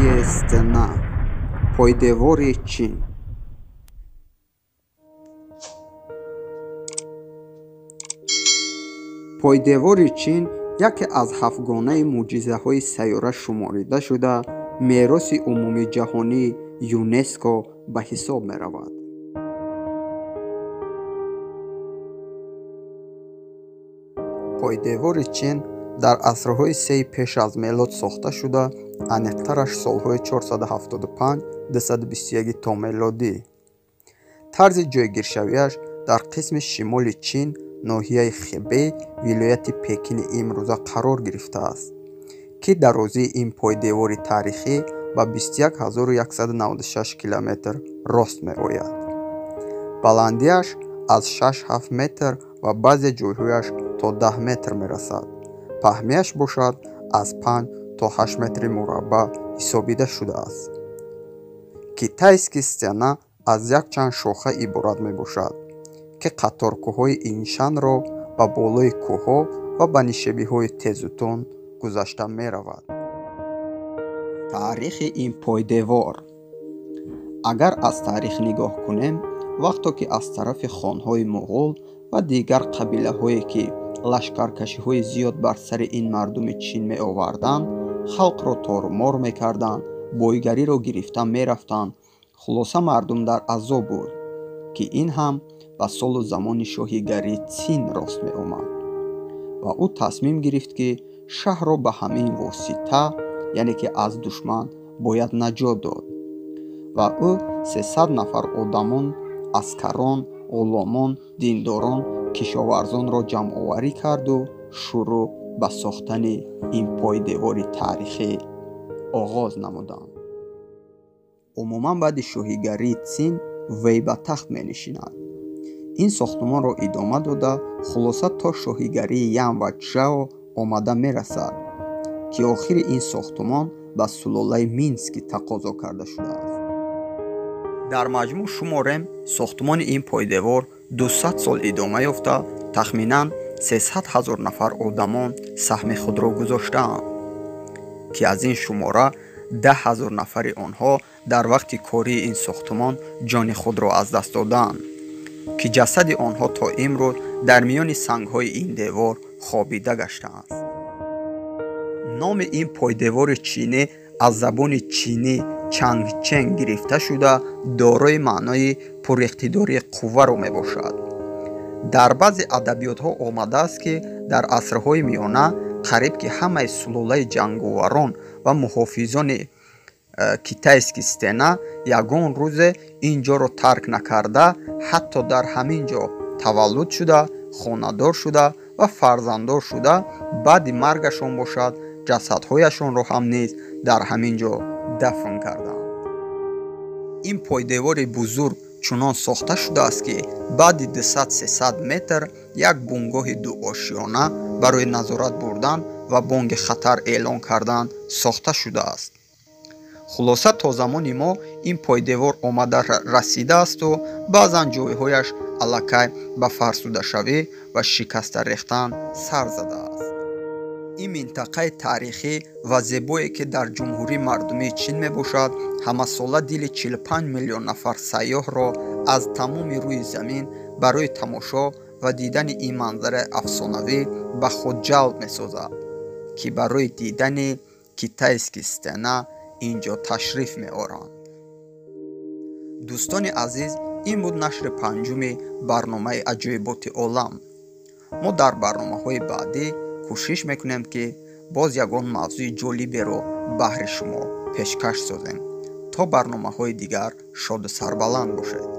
Китайская стена, пойдевори Чин. Пойдевори Чин яке аз ҳафтгонаи мӯъҷизаҳои сайёра шуморида шуда, мероси умумиҷаҳонии ЮНЕСКО ба ҳисоб меравад. Пойдевори Чин дар асрҳои сеи пеш аз мелод сохта шуда, аниқтараш солҳои 475-221 то мелодӣ. Тарзи ҷойгиршавиаш дар қисми шимоли Чин, ноҳияи Хебей, вилояти Пекини имрӯза қарор гирифтааст, ки дарозии ин пойдевори таърихӣ ба 21196 километр рост меояд. Баландиаш аз 6-7 метр ва баъзе ҷойҳояш то 10 метр мерасад. Паҳмияш бошад аз 5 то 8 метри мураббаъ ҳисобида шудааст. Китайский стена аз якчанд шоха иборат мебошад, ки қаторкӯҳҳои Иншанро ба болои кӯҳҳо ва ба нишебиҳои тезу тунд гузашта меравад. Таърихи ин пойдевор. Агар аз таърих нигоҳ кунем, вақто ки аз тарафи хонҳои муғул ва дигар қабилаҳое ки лашкаркашиҳои зиёд бар сари ин мардуми Чин меоварданд, халқро торумор мекарданд, бойгариро гирифта мерафтанд, хулоса мардум дар азоб буд, ки ин ҳам ба солу замони шоҳигарии Цин рост меомад. Ва ӯ тасмим гирифт, ки шаҳрро ба ҳамин восита, яъне ки аз душман, бояд наҷот дод. Ва ӯ 300 нафар одамон, аскарон, ғуломон, диндорон, кишоварзонро ҷамъоварӣ карду шурӯъ ба сохтани ин пойдевори таърихӣ оғоз намуданд. Умуман баъди шоҳигарии Цин вей ба тахт менишинад. Ин сохтумонро идома дода, хулоса то шоҳигарии Ян ва Чжао омада мерасад, ки охири ин сохтумон ба сулолаи Минский тақозо карда шудааст. Дар маҷмӯъ шуморем, сохтумони ин пойдевор 200 сол идома ёфта, тахминан 300 ҳазор нафар одамон саҳми худро гузоштаанд, ки аз ин шумора 10 ҳазор нафари онҳо дар вақти кории ин сохтумон ҷони худро аз даст додаанд, ки ҷасади онҳо то имрӯз дар миёни сангҳои ин девор хобида гаштааст. Номи ин пойдевори чинӣ аз забони чинӣ Чангчен гирифта шуда, дорои маънои пуриқтидории қувваро мебошад. Дар баъзе адабиётҳо омадааст, ки дар асрҳои миёна қариб ки ҳамаи сулолаи ҷанговарон ва муҳофизони Китайский стена ягон рӯзе ин ҷоро тарк накарда, ҳатто дар ҳамин ҷо таваллуд шуда, хонадор шуда ва фарзанддор шуда, баъди маргашон бошад ҷасадҳояшонро ҳам низ дар ҳамин ҷо дафн карданд. Ин пойдевори бузург чунон сохта шудааст, ки баъди 200-300 метр як бунгоҳи дуошиёна барои назорат бурдан ва бонги хатар эълон кардан сохта шудааст. Хулоса то замони мо ин пойдевор омада расидаасту баъзан ҷойҳояш аллакай ба фарсудашавӣ ва шикаста рехтан сар задааст. Ин минтақаи таърихӣ ва зебое, ки дар Ҷумҳурии Мардумии Чин мебошад, ҳамасола дили 45 миллион нафар сайёҳро аз тамоми рӯи замин барои тамошо ва дидани ин манзараи афсонавӣ ба худ ҷалб месозад, ки барои дидани Китайский стена ин ҷо ташриф меоранд. Дӯстони азиз, ин буд нашри панҷуми барномаи Аҷоиботи олам. Мо дар барномаҳои баъдӣ кӯшиш мекунем, ки боз ягон мавзӯи ҷолиберо баҳри шумо пешкаш созем. То барномаҳои дигар шоду сарбаланд бошед.